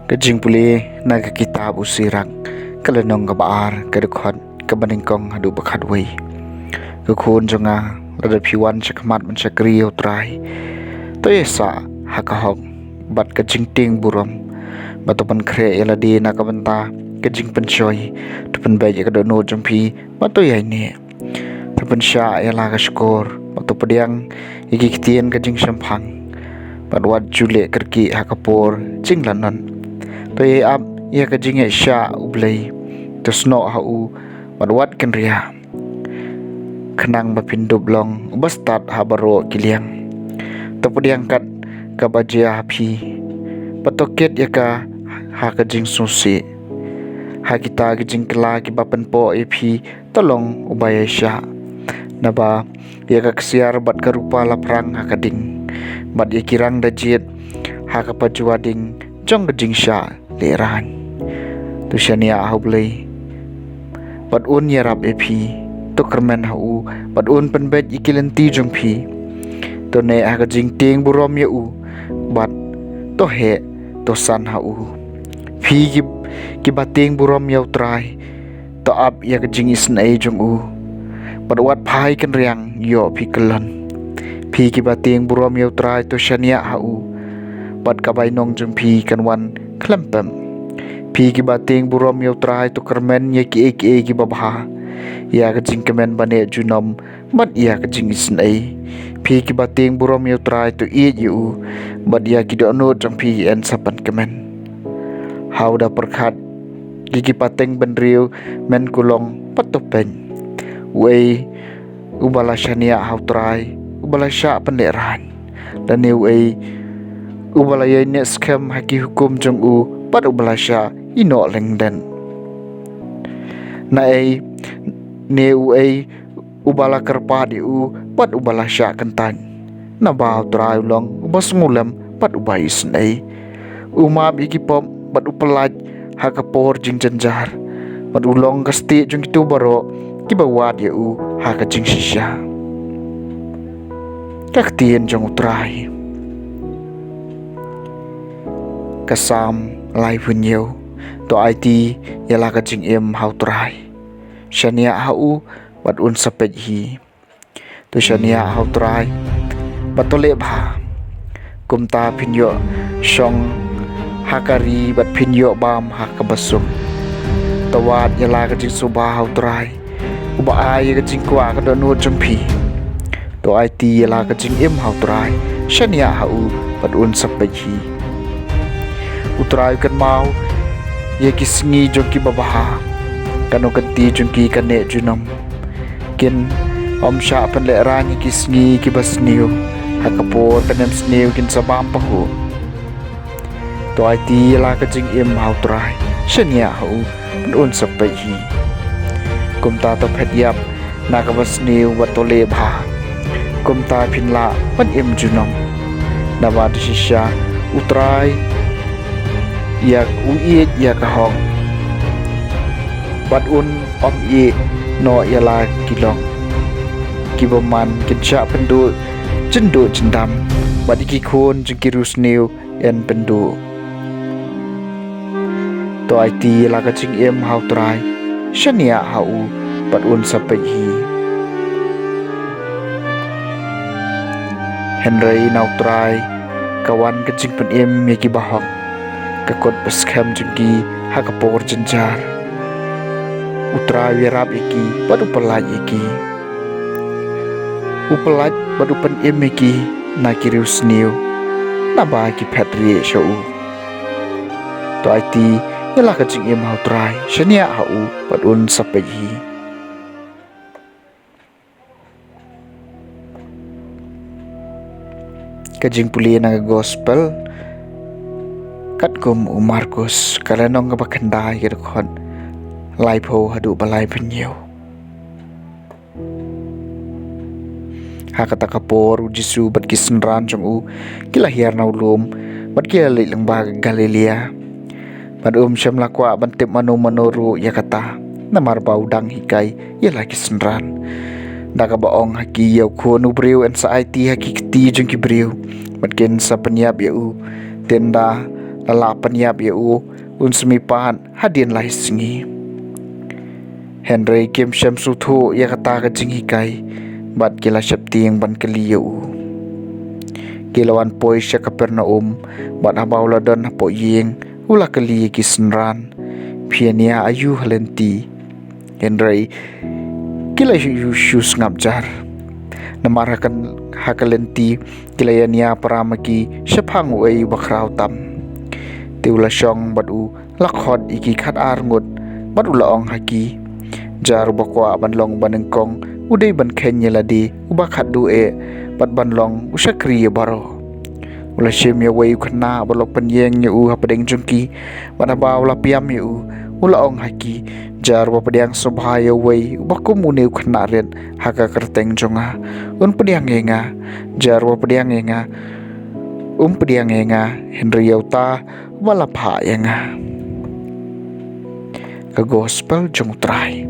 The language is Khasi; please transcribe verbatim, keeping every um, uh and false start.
Ka jingpule na ka kitab u Sirak, ka lynnong kaba ar, ka dkhot kaba nyngkong haduh ba khatwei. Ko khun jong nga, lada phi wan sha khmat ban shakri ïa u Trai, to ïa sah ha ka hok bad ka jingtieng burom, bad to pynkhreh ïa lade na ka bynta ka jingpynshoi, to pynbeit ïa ka dohnud jong phi, bad to ïaineh. To pynshah ïa la ka shkor, bad to pdiang ïa ki ktien ka jingshemphang, bad wat ju leh kyrkieh ha ka por jinglanot. To ïai ap ïa ka jingïaishah U Blei, to snoh ha u, bad wat kynriah, khnang ba phin dup long uba stad ha baroh ki liang. To pdiang kat kaba jia ha phi, bad to kit ïa ka ha ka jingsngewsih. Ha kita ki jingkylla kiba pynpoh ïa phi, to long uba ïaishah. Naba ïa ka ksiar bad ka rupa la phrang ha ka ding, bad ïa ki rang da jied ha ka pajua ding jong ka jingshah lehraiñ. To shaniah ha U Blei, bad un ïarap ïa phi. To kyrmen ha u, bad un pynbeit ïa ki lynti jong phi. To neh ha ka jingtieng burom ïa u, bad to heh, to san ha u. Phi ki, kiba tieng burom ïa U Trai, to ap ïa ka jingisynei jong u, bad wat phai kynriang ïoh phi kyllon. Phi kiba tieng burom ïa U Trai, to shaniah ha u, bad ka bainong jong phi kan wan khlem pep. Phi kiba tieng burom ïa U Trai, to kyrmen ïa kiei kiei kiba bha, ïa ka jingkmen ba neh junom, bad ïa ka jingisynei. Phi kiba tieng burom ïa U Trai, to ïeit ïa u, bad ïa ki dohnud jong phi yn sa pynkmen. Ha u da pyrkhat ïa ki pateng bynriew, men kulong, bad to peit. Uei uba la shaniah ha U Trai, uba la shah pynlehraiñ, lane uei uba la ïaineh skhem ha ki hukum jong u, bad uba la shah ïehnoh lyngden? Naei, ne uei uba la kyrpad ïa u, bad uba la shah kyntait? Naba U Trai u long uba sngewlem bad uba isynei. U map ïa ki pop, bad u pyllait ha ka por jingjynjar, bad u long ka stieh jong kito baroh kiba wad ïa u ha ka jingshisha. Ka ktien jong U Trai. Ka Salm laiphew hynñiew. To aiti ïa la ka jingim ha U Trai. Shaniah ha u, bad un sa peit hi. To shaniah ha U Trai, bad to leh bha. Kumta phin ïoh shong ha ka ri, bad phin ïoh bam ha kaba suk. To wad ïa la ka jingsuba ha U Trai, uba ai ïa ka jingkwah ka dohnud jong phi. To aiti ïa la ka jingim ha U Trai. Shaniah ha u, bad un sa peit hi. U Trai u kynmaw ïa ki sngi jong kiba bha, kano kynti jong ki kan neh junom. Kin ym shah pynlehraiñ ïa ki sngi kiba sniew, ha ka por ka nemsniew kin sa bam pahuh. To aiti ïa la ka jingim ha U Trai. Shaniah ha u, bad un sa peit hi. Kumta to phet ïap na kaba sniew, bad to leh bha. Kumta phin lah ban im junom. Naba da shisha U Trai ïa u ïeit ïa ka hok, bad un ym ïeh noh ïa la ki lok. Ki bymman kin shah pynduh jynduh jyndam, bad ïa ki khun jong ki riewsniew yn pynduh. To aiti ïa la ka jingim ha U Trai. Shaniah ha u, bad un sa peit hi. Hynrei na U Trai ka wan ka jingpynim ïa kiba hok, ka kut ba skhem jong ki ha ka por jynjar. U Trai u ïarap ïa ki, bad u pyllait ïa ki. U pyllait bad u pynim ïa ki na ki riewsniew, naba ki phet rieh sha u. To aiti ïa la ka jingim ha U Trai. Shaniah ha u, bad un sa peit hi. Ka jingpule na ka Gospel katkum u Markus, ka lynnong kaba khyndai, ka dkhot laiphew haduh ba laiphew hynñiew. Ha kata ka por U Jisu bad ki synran jong u ki la hiar na u lum, bad ki la leit lyngba ka Galilea. Bad um shym la kwah ban tip mano mano ruh ïa kata, namar ba u dang hikai ïa la ki synran. Da kaba ong ha ki, ïa U Khun u briew yn sa aiti ha ki kti jong ki briew, bad kin sa pynïap ïa u, tynda la lah pynïap ïa u, un sa mih pat hadien lai sngi. Hynrei kim shym sngewthuh ïa kata ka jinghikai, bad ki la sheptieng ban kylli ïa u. Ki la wan poi sha Kapernaum, bad haba u la don hapoh ïing, u la kylli ïa ki synran, "Phi ïania aïu ha lynti?" Hynrei ki la shu, shu sngap jar, namar ha ka, ha ka lynti ki la ïania para ma ki shaphang uei uba khraw tam. Te u la shong bad u la khot ïa ki khatar ngut, bad u la ong ha ki, "Jar uba kwah ban long uba nyngkong, u dei ban kheiñ ïa lade, uba khatduh eh, bad ban long u shakri ïa baroh." U la shim ïa uwei u khynnah bad u la pynïeng ïa u hapdeng jong ki, bad haba u la pdiang ïa u, u la ong ha ki, "Jar uba pdiang sngewbha ïa uwei uba kum une u khynnah rit ha ka kyrteng jong nga, un pdiang ïa nga. Jar uba pdiang ïa nga, um pdiang ïa nga, hynrei ïa uta uba la phah ïa nga." Ka Gospel jong U Trai.